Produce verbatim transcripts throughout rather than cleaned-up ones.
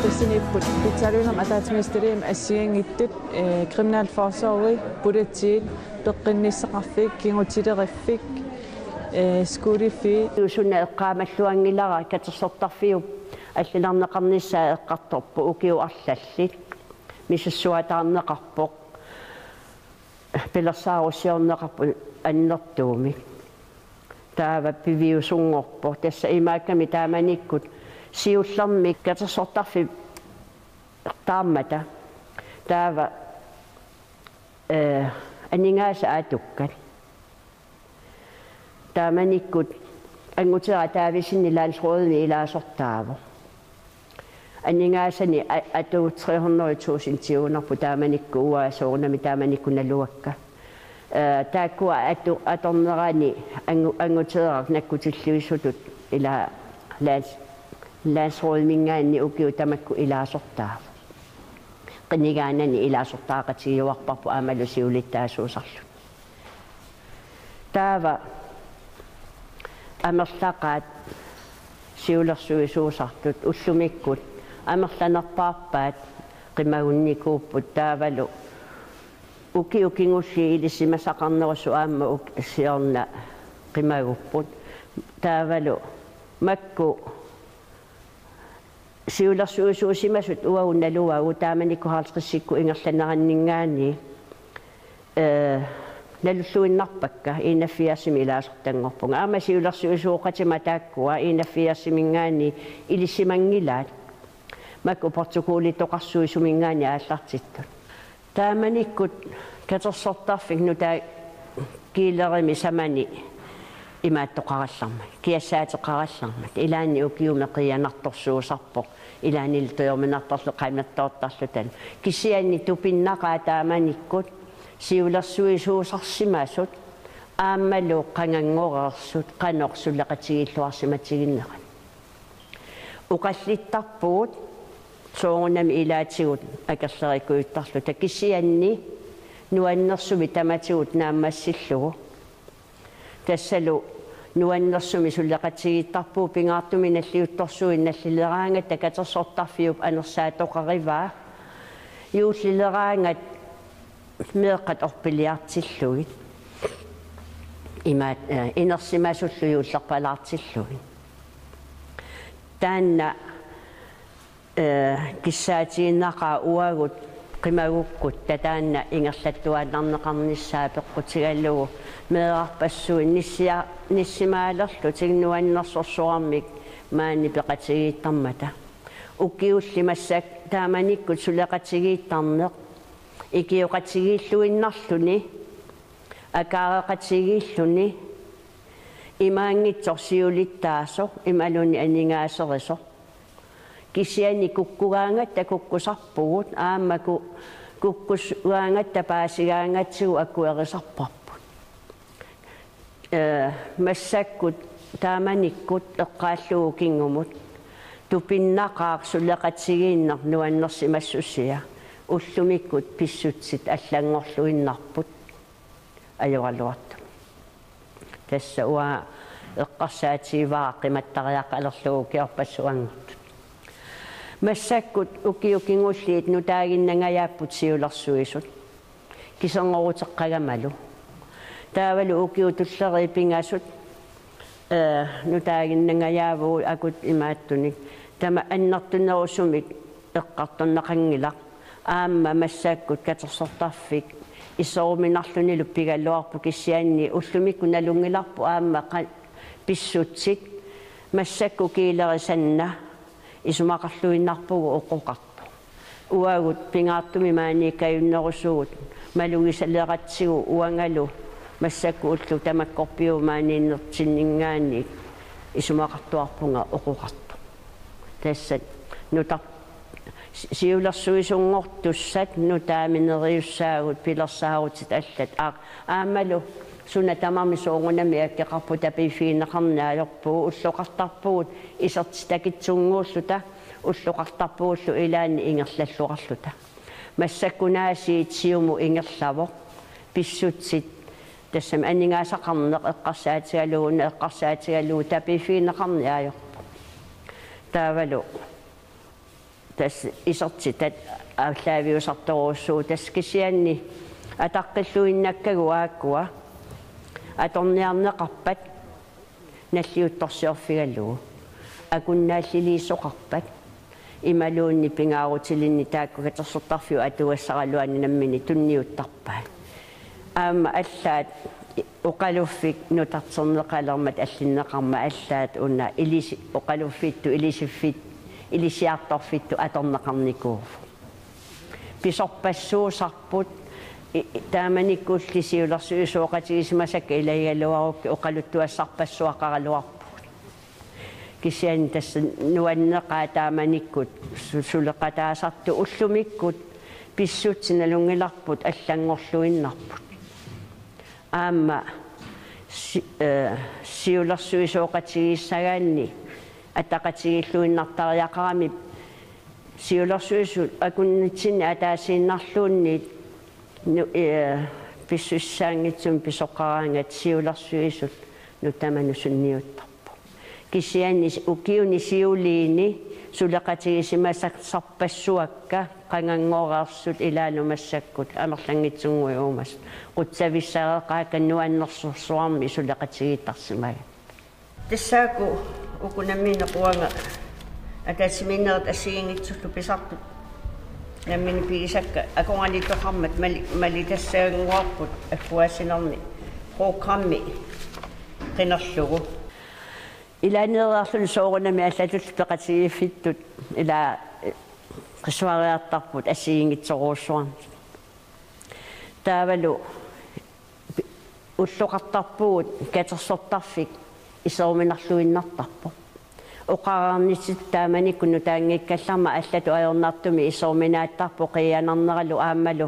Tassaniipput pitsaaliunnermi ataatsimiititaliami assigiinngitsut, eh, kriminalforsorgi, politiit, peqqinnissaqarfik, kigutileriffik, eh, skolefiit. Suna eqqaamalluanngilara katersortarfiup allanarneqarnissaa eqqartorpoq ukiut arlallit. Misissuataarneqarpoq. Pilersaarusiorneqarpoq annertuumik. Taava piviusunngorpoq. Tassa imaakkami taamanikkut siullermik katersortarfik taammata. Taava, eh, aningaasat atukkat. Taamanikkut Anguteraq Davidsen landsrådimi ilaasortaavoq. Aningaasanik a-, atu tre hundrede tusindiunerput taamanikkut uanga soorunami taamanikkut naluakka. Eh, taakkua atu-, atornerani Angu-, Anguteraq nakkutilluisutut ila lands-, landsrådiminngaanniit ukiut tamakku ilaasortaavoq. Qinigaanani ilaasortaqatigiuarparput aammalu siulittaasuusarluni. Taava amerlaqaat siulersuisuusartut ullumikkut amerlanerpaarpaat qimagunnikuupput taavalu ukiut kingulliit ilisimasaqarnerusut aamma uk-, siorna qimagupput. Taavalu makku siulersuisuusimasut uagut naluagut taamanikkut halvtredsikkut ingerlaneranninngaanniit, eh, nalulluinnarpakka enogfirsimi ilaasortanngorpunga. Aamma siulersuisooqatima taakkua enogfirsiminngaanniit ilisimanngilaat. Makku protokollitoqarsuisuminngaanniit aallartittut. Taamanikkut katersortarfik nutaaq Kiilerimi samani imaattoqarallarmat, kiassaateqarallarmat, ilaanni ukiumi qiianartorsuusarpoq, ilaanni illutoorminartorlu qanittoortarlutalu. Kisianni tupinnaqaaq taamanikkut siulersuisuusarsimasut aammalu qanganngoreersut qanoq suleqatigiilluarsimatiginnerat. Oqallittarpugut soorunami ilaatigut akerlerikujuttarluta kisianni nuannersumik tamatigut naammassillugu. Tassalu nuannersumik suleqatigiittarpugut pingaartumik nalliuttorsuit nallileraangatta katersortarfiup anersaatoqarivaa. Juullileraangat meeqqat orpiliartillugit. Imaat, eh, inersimasullu juullerpalaartillugit. Taanna, eh, kissaatigiinnaqaaq uagut qimagukkutta taanna ingerlattuaannarneqarnissaa peqqutigalugu meerarpassuit nissia-, nissimaalerlutik nuannersorsuarmik maani peqatigiittarmata. Ukiulli massakkut taamanikkut suleqatigiittarneq ikioqatigiilluinnarluni, akaareqatigiilluni, imaanngitsoq siulittaasoq, imaluunniit aningaaserisoq. Kisianni kukkugaangatta kukkusarpugut, aamma ku-, kukkugaangatta paasigaangatsigu akuerisarparput. Eh, massakkut taamanikkut eqqaallugu kingumut tupinnaqaaq suleqatigiinneq nuannersimassusia, ullumikkut pissutsit allanngorluinnarput ajoraluartumik. Tassa uanga eqqarsaatigivara qimattariaqalerlugu ukiorpassuanngortut. Massakkut ukiut kingulliit nutaaginnangajaapput siulersuisut. Kiserngoruteqqagamalu. Taavalu ukiut tulleriit pingasut, eh, nutaaginnangajaavugut akut imaattunik. Taama annertunerusumik eqqartorneqanngilaq. Aamma massakkut katersortarfik iseruminarlunilu pigaluarpoq kisianni ullumikkut nalunngilarput aamma qa-, pissutsit massakkut Kiileri Sanna isumaqarluinnarpugut oqoqartoq. Uagut pingaartumik maaniikkajunnerusugut malugisaleratsigu uangalu massakkut ullut tamakkorpiaat maaniinnertinninngaanniit isumaqartuarpunga oqoqartoq. Tassa nutar-, si-, siulersuisunngortussat nutaami neriussaagut pilersaarutit allat. Aa-, aammalu suna tamarmi soorunami akkeqarpoq tapiiffigineqarneq ajorpugut ulloqartarpugut isertitakitsunnguulluta ulloqartarpugullu ilaanni ingerlalluarluta. Massakkunaasiit siumut ingerlavoq pissutsit Tassami aningaasaqarneq eqqarsaatigalugu, eqqarsaatigalugu tapiiffigineqarneq ajorpoq. Taavalu tassa isertitat aallaaviusartorujussuuvoq, tassa kisianni ataqqilluinnakkagut aakkua atorniarneqarpat nalliuttorsiorfigalugu, akunnaalliisoqarpat imaluunniit pingaarutilinnik taakku katersortarfiup atugassaraluani nammineq tunniuttarpaat. Aamma allaat oqaluffik nutarterneqalermat allinneqarmat allaat una ilisi-, oqaluffittut ilisiffit-, ilisiartorfittut atorneqarnikuuvoq. Pisorpassuusarput, i-, i-, taamanikkulli siulersuisooqatigisimasakka ilagigaluarukkit oqaluttuassarpassuaqaraluarpugut. Kisianni tassa nuanneqaaq taamanikkut su-, suleqataasartut ullumikkut pissutsit nalunngilarput allanngorluinnarput. Aamma si-, eh, siulersuisooqatigiissagaanni ataqatigiilluinnartariaqarami siulersuisut akunnitsinni ataasiinnarluunniit nu-, eh, pissusissaanngitsumik pisoqaraangat siulersuisut nutaamik sunniuttarput. Kisianni ukiuni siuliini suleqatigisimasassarpassuakka qanganngoreersut ilaanni massakkut amerlanngitsunnguit uumasut qutsavissareeqqaakka nuannersorsuarmik suleqatigiittarsimagaat. Tassaakku uku nammineq uanga ataatsimiinnerit assigiinngitsullu pisartut nammineq pigisakka akornanniittoqarmat mali-, malittassannguarput agguaassinermi programmi qinerlugu. Ilaaneeriarluni soorunami allatut peqatigiiffittut ilaa qisuariartarput assigiinngitsorujussuarnik. Taavalu ulloqartarpugut katersortarfik iseruminarluinnartarpoq. Oqareernittut taamanikkut nutaanngikkallarmat allatut ajornartumik iseruminaattarpoq qiianarneralu aammalu,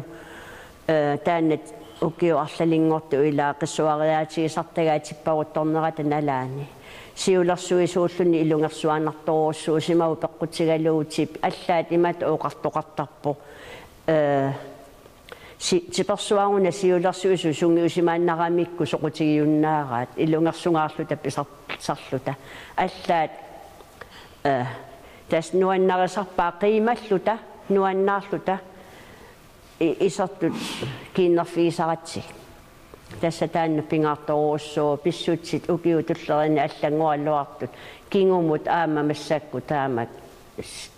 eh, taanna ukiut arlalinngortut ilaa qisuariaatigisartagaat tipparuttornerata nalaani. Siulersuisuulluni ilungersuanartorujussuusimavugut peqqutigalugu tip-, allaat imatut oqartoqartarpoq. Eh, Si-, tipersuaruna siulersuisut sungiusimaannaramikku soqutigiunnaaraat ilungersungaarluta pisar-, sarluta. Allaat, eh, tassa nuannarisarpaat qiimalluta, nuannaarluta i-, isertut kiinnerfigisaratsigit. Tassa taanna pingaartorujussuuvoq pissutsit ukiut tulleriinni allanngoraluartut kingumut aamma massakkut taamak s-,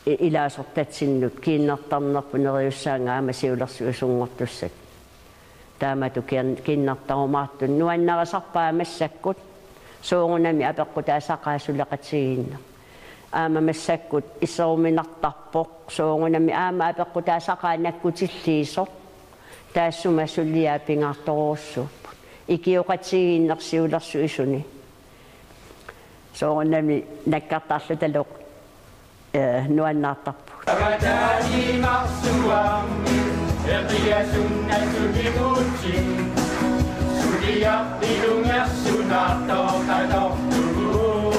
i-, ilaasortatsinnut kiinnertarnerput neriussaanngilaq aamma siulersuisunngortussat. Taamatut kiin-, kiinnertarumaartut nuannarisarpaat massakkut soorunami apeqqutaasaqaat suleqatigiinneq. Aamma massakkut iseruminartarpoq soorunami aamma apeqqutaasaqaat nakkutilliisoq. Taassuma suliaq pingaartorujussuupput. Ikioqatigiinneq siulersuisuni. Soorunami nakkartarlutalu, eh, nuannaartarpugut. Avataaniimarsuarmi eqiasunnasunimuutsi suliaq ilungersunartoqatorlugu.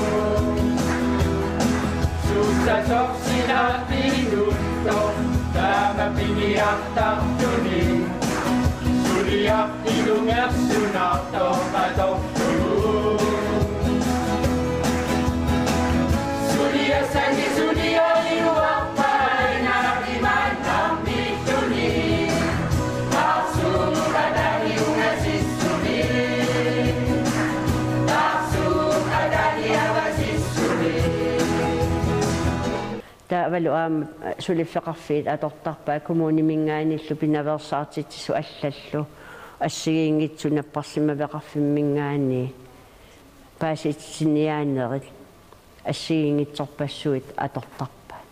Sussasorsinarpinnuttoq taama piniartartuni suliaq ilungersunartoqatorlugu. Suliassani suliariuarpaat imaannarmittuni. Arsuup atani ungasissuni. Arsuup atani avasissuni. Taavalu aamma suliffeqarfiit atortarpaat kommuniminngaanniillu pinaveersaartitsisut allallu assigiinngitsut napparsimmaveqarfimminngaanniit paasititsiniaanerit assigiinngitsorpassuit atortarpaat.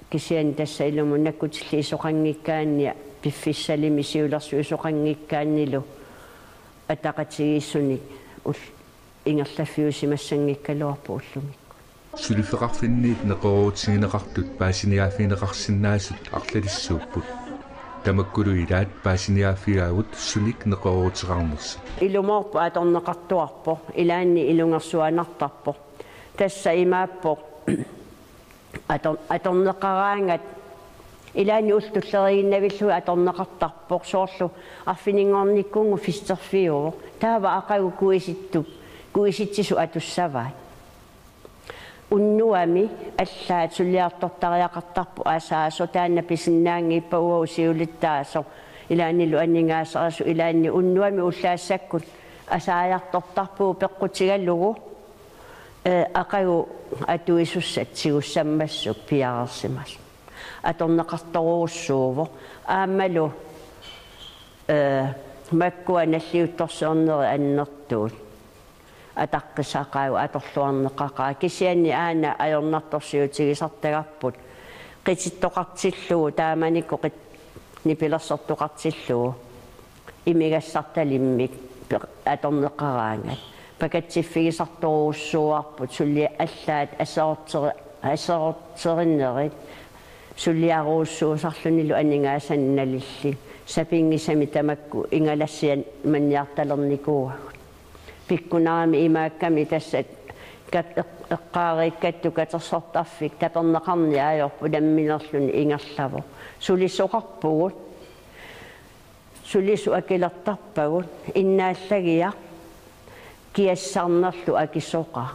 Kisianni tassa ilumut nakkutilliisoqanngikkaanni piffissalimi siulersuisoqanngikkaannilu ataqatigiissunik ul-, ingerlaffiusimassanngikkaluarpoq ullumikkut. Suliffeqarfinniit neqeroorutigineqartut paasiniaaffigineqarsinnaasut arlalissuupput. Tamakkulu ilaat paasiniaaffigaagut sunik neqerooruteqarnersut. Ilumoorpoq atorneqartuarpoq, ilaanni ilungersuanartarpoq. Tassa imaappoq ator-, atorneqaraangat Ilaanni ullut tulleriinnavillugit atorneqartarpoq, soorlu arfininngornikkunnguit festerfiuvoq. Taava aqagu kuisittup, kuisitsisut atussavaat. Unnuami allaat suliartortariaqartarput asaasoq, taanna pisinnaanngippaa uagut siulittaasoq, ilaannilu aningaasarisut. Ilaanni unnuami ullaassakkut asaajartortarpugut peqqutigalugu, ee, aqagu atuisussat tigussammassuk piareersimasut. Atorneqartorujussuuvoq. Aammalu, ee, makkua nalliuttorsiornerit annertuut ataqqisaqaagut, atorluarneqaqaaq. Kisianni aana ajornartorsiutigisartagarput qitittoqartillugu, taamanikkut qit-, nipilersortoqartillugu imigassartalimmik pe-, atorneqaraangat. Pakatsiffigisartorujussuuarput suli allaat aserorteri-, aserorterinerit suliarujussuusarlunilu aningaasanik nalillit. Sapinngisamik tamakku ingalassiaq manniartalernikuuagut. Pikkunarami imaakkami tassa kat-, eq-, eqqaariikkattut katersortarfik taperneqarniarput namminerluni ingerlavoq. Sulisoqarpugut. Sulisut akilertarpagut, innaallagiaq kiassarnerlu akisoqaq.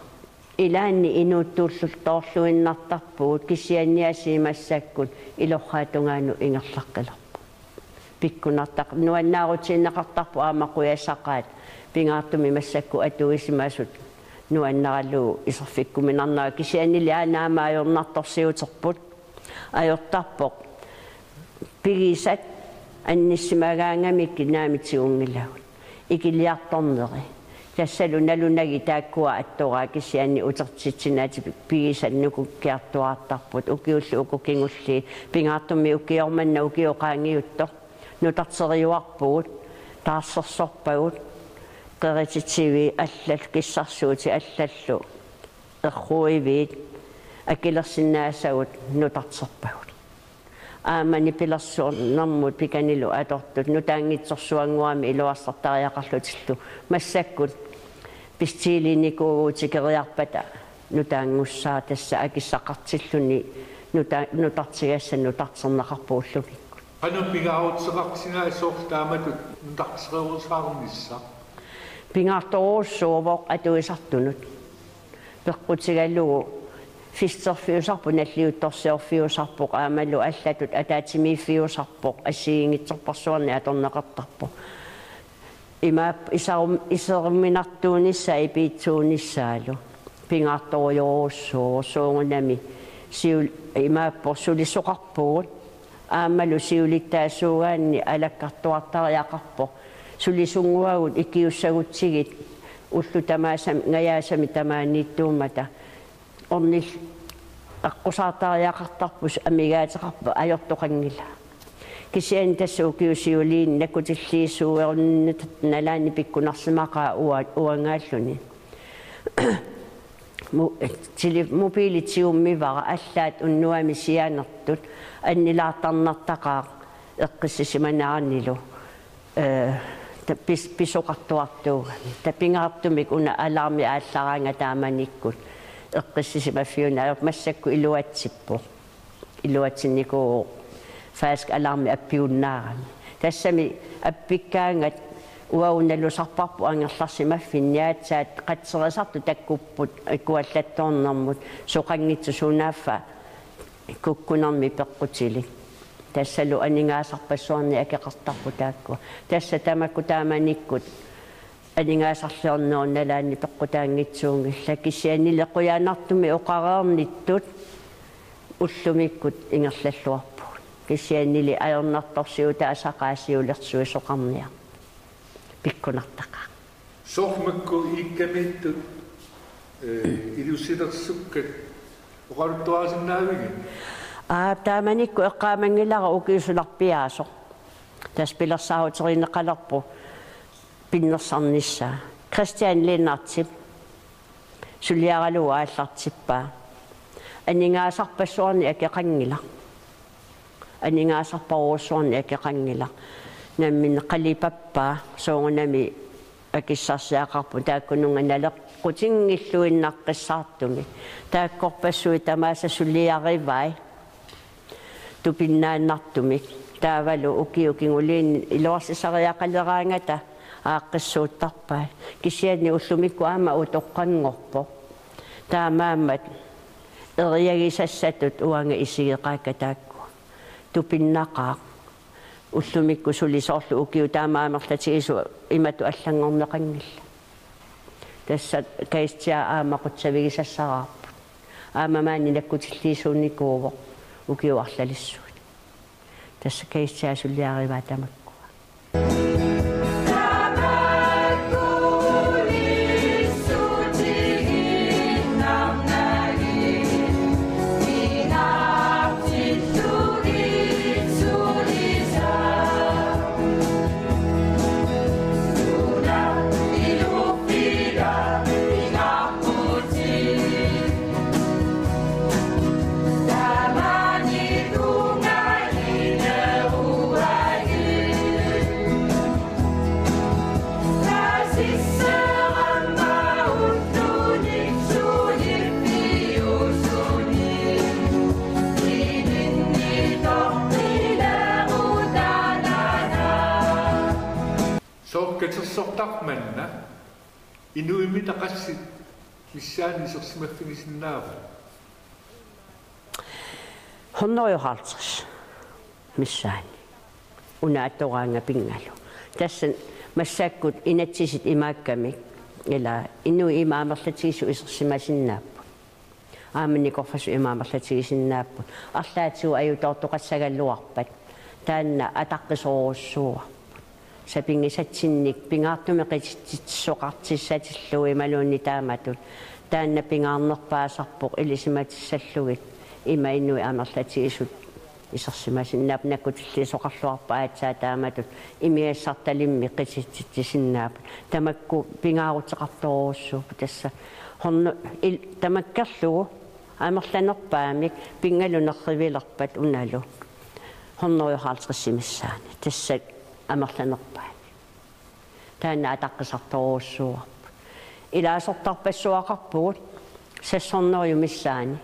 Ilaanni inuuttuullutoorluinnartarpugut, kisianni asii massakkut ilorraap tungaanut ingerlaqqilerpoq. Pikkunartaq-, nuannaarutigineqartarpoq aamma qujasaqaat, pingaartumik massakkut atuisimasut nuannaralugu iserfikkuminarnerat, kisiannili aana aamma ajornartorsiuterput. Ajortarpoq pigisat annissimagaangamikkit naamik tigunngilagut. Ikiliartorneri. Tassalu nalunagit taakkua attoraat, kisianni utertitsinatik pigisat nukukkiartuaartarput. Ukiullu uku kingulliit, pingaartumik ukioq manna ukiup qaangiuttoq, nutarteriuarpugut, taarsersorpagut, qerititsivii allallu, kissarsuutit allallu erruiviit akilersinnaasagut nutarterpagut. Aamma nipilersornermut pikanilu atortut nutaanngitsorsuannguamik iluarsartariaqarlutillu massakkut bestiliinikuuvugut tikeriarpata nutaanngussaaq, tassa akissaqartilluni nuta-, nutartigassat nutarterneqarput ullumikkut. Qanoq pingaaruteqarsinga soorlu taamatut nutartererusaarnissaq? Pingaartorujussuuvoq atuisartunut. Peqqutigalugu festerfiusarpoq, nalliuttorsiorfiusarpoq, aammalu allatut ataatsimiiffiusarpoq, assigiinngitsorpassuarnik atorneqartarpoq. Imaap-, isarum-, iseruminartuunissaa ipiitsuunissaalu. Pingaartorujorujussuuvoq, soorunami siul-, imaappoq sulisoqarpugut. Aammalu siulittaasuugaanni alakkartuartariaqarpoq. Sulisunnguagut ikiussagutsigit ullut tamaasa-, ngajaasami tamaaniittuummata. Ornillit aqqusaartariaqartarput, amigaateqarpoq, ajortoqanngilaq. Kisianni tassa ukiut siuliini nakkutilliisuunnarnata nalaani pikkunarsimaqaaq ua-, uangaalluni. Mu-, tili-, mobilit tigummivara, allaat unnuami sianertut annilaartarnertaqaaq eqqissisimaneraanilu, ee, ta-, pis-, pisoqartuartuugami. Taava pingaartumik una alarmi aallaraangat taamanikkut eqqissisimaffiuneq ajorpoq, massakkut iluatsippoq. Iluatsinnikuuvoq, faktisk alarmi appiunnaarami. Tassami appikkaangat uagut nalusarparput angerlarsimaffinni, aatsaat qatserisartut takkupput ikuallattoornermut, soqanngitsoq sunaaffa kukkunermik peqqutilik. Tassalu aningaasarpassuarnik akeqartarput taakkua. Tassa tamakku taamanikkut aningaasarliornerup nalaani peqqutaanngitsuunngillat, kisiannili qujanartumik oqareernittut ullumikkut ingerlalluarpugut. Kisiannili ajornartorsiutaasaqaaq siulersuisoqarniarneq. Pikkunartaqaaq. Soorlu makku iikkamiittut, ee, ilusilersukkat oqaluttuarisinnaavigit? Aa, taamanikkut eqqaamanngilara ukiusularpiaasoq. Tassa pilersaaruterineqalerpoq pinnersarnissaa. Christian Lennartip suliaralugu aallartippaa. Aningaasarpassuarnik akeqanngilaq. Aningaasarparujussuarnik akeqanngilaq. Nammineq qalipappaa soorunami akissarsiaqarpoq taakkununnga naleqqutinngilluinnaqqissaartumik. Taakkorpassuit tamaasa suliarivai. tupinnaannartumik. Taavalu ukiut kingulliit iluarsisariaqaleraangata aaqqissuuttarpai. Kisianni ullumikkut aamma utoqqanngorpoq. Taamaammat eriagisassatut uanga isigeqaakka taakku. Tupinnaqaaq. Ullumikkut suli soorlu ukiut taama amerlatigisut imatut allanngorneqanngillat. Tassa Kristian aamma qutsavigisassaraarput. Aamma maani nakkutilliisuunikuuvoq ukiut arlalissuit. Tassa Kristian suliarivaa tamakkua. Sooq katersortarmat una, inuit qassit missaanni isersimaffigisinnaavat? Hundrede og halvtreds missaanni. Una atoraanga pinngalu. Tassa massakkut inatsisit imaakkamik, ila inuit ima amerlatigisut isersimasinnaapput. Aamma nikorfasut ima amerlatigisinnaapput. Arlaatigut ajutoortoqassagaluarpat taanna ataqqisorujussuuarput. Sapinngisatsinnik pingaartumik qititsitsisoqartissatillugu imaluunniit taamatut. Taanna pingaarnerpaasarpoq ilisimatissallugit ima inuit amerlatigisut isersimasinnaapput, nakkutilliisoqarluarput aatsaat taamatut imigassartalimmik qititsitsisinnaapput. Tamakku pingaaruteqartorujussuupput tassa. Horno il-, tamakkerlugu amerlanerpaamik pinngalu nerrivilerpat unalu. Hundrede og halvtreds missaani. Tassa amerlanerpaamik. Taanna ataqqisartorujussuuarput. Ilaasortarpassuaqarpugut seks hundrede missaani.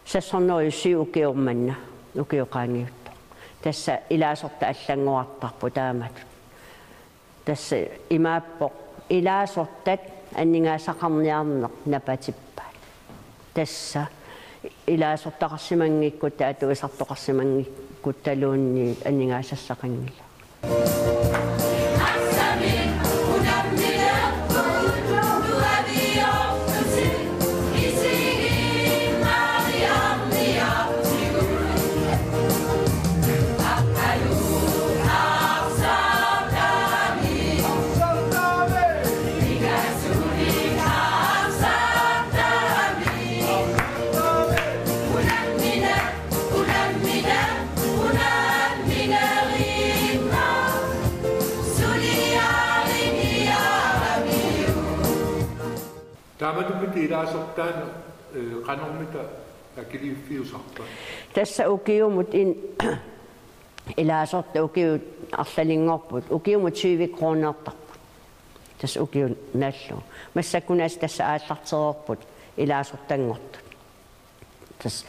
Seks hundrede syv ukioq manna, ukioq qaangiuttoq. Tassa ilaasortat allanngorartarput taamatut. Tassa imaappoq ilaasortat aningaasaqarniarneq napatippaat. Tassa ilaasortaqarsimanngikkutta atuisartoqarsimanngikkutta luunni aningaasassaqanngilaq. Taamatummat ilaasortaat, eh, qanormita akiliiffiusarpa? Tassa ukiumut in-, ilaasortat ukiut arlalinngorput, ukiumut tyve kronertarput. Tassa ukiut naallugu. Massakkunaasiit tassa aallartereerput ilaasortanngortut. Tassa,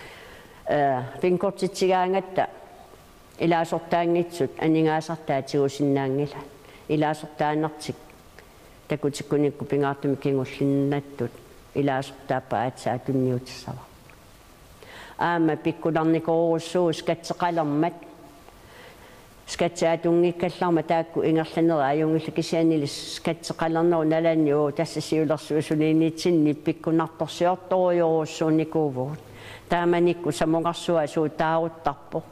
eh, bingortitsigaangatta ilaasortaanngitsut aningaasartaat tigusinnaanngilaat. Ilaasortaanertik takutikkunikku pingaartumik kingullinnattut ilaasortaappat aatsaat tunniutissavara. Aamma pikkunarnikorujussuuvoq skatteqalermat. Skatteatunngikkallarmat taakku ingerlanerit ajunngillat kisiannili skatteqalernerup nalaani uagut tassa siulersuisuniinnitsinni pikkunartorsiortorujorujussuunikuuvugut. Taamanikkut samungarsuaq suut taaruttarpoq,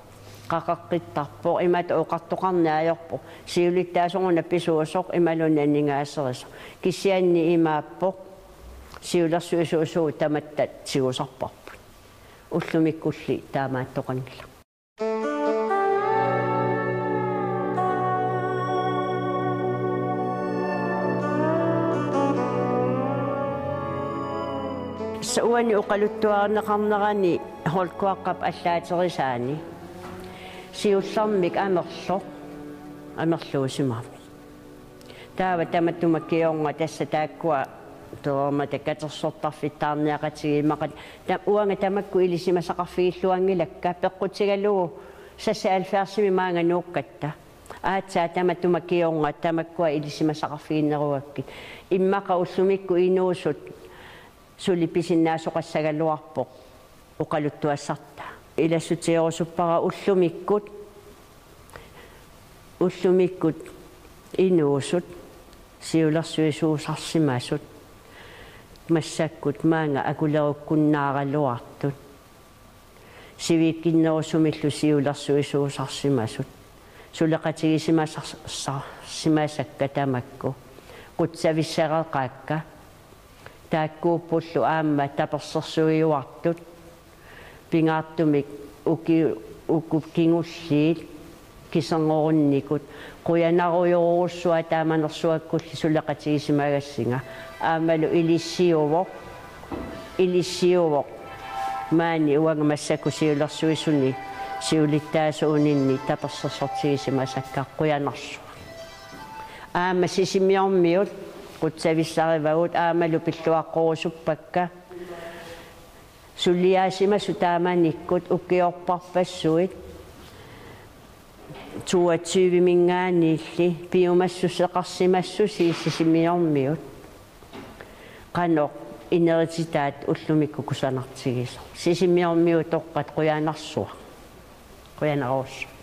qaqeqqittarpoq, imatut oqartoqarneq ajorpoq, siulittaasoq una pisuusoq imaluunniit aningaaserisoq. Kisianni imaappoq siulersuisuusugut tamatta tigusarparput. Ullumikkulli taamaattoqanngilaq. Tassa uani oqaluttuarineqarnerani Holkuaqqap allaaterisaani siullermik amerloq amerluusimavoq. Taava tamatuma kingorna tassa taakkua Toormata katersortarfittaarniaqatigiimmaqat. Tam-, uanga tamakku ilisimasaqarfigilluanngilakka, peqqutigalugu seksoghalvfjerdsimi maanga nuukkatta. Aatsaat tamatuma kingorna tamakkua ilisimasaqarfiginerugakkit. Immaqa ullumikkut inuusut suli pisinnaasoqassagaluarpoq oqaluttuassarta. Ilassutigerusuppara ullumikkut, ullumikkut inuusut siulersuisuusarsimasut, massakkut maanga akulerukkunnaaraluartut, sivikitsinnerusumillu siulersuisuusarsimasut suleqatigisimasar-, -sarsimasakka tamakku qutsavissareqaakka. Taakkuuppullu aamma tapersersuiuartut, pingaartumik uki-, uku kingulliit kiserngorunnikut. Qujanarujorujussuaq taamanersuakkulli suleqatigisimagassinga. Aammalu ilissiuvoq, ilissiuvoq maani uanga massakkut siulersuisuni siulittaasuuninni tapersersortigisimasakka, qujanarsuaq. Aamma Sisimiormiut qutsavissarivagut, aammalu pilluaqqorusuppakka. Suliaasimasut taamanikkut ukiorparpassuit toogtyveminngaanniilli piumassuseqarsimassusii Sisimiormiut. Qanoq inerititaat ullumikkut kusanartigisoq. Sisimiormiutoqqat, qujanarsuaq. Qujanarsuaq.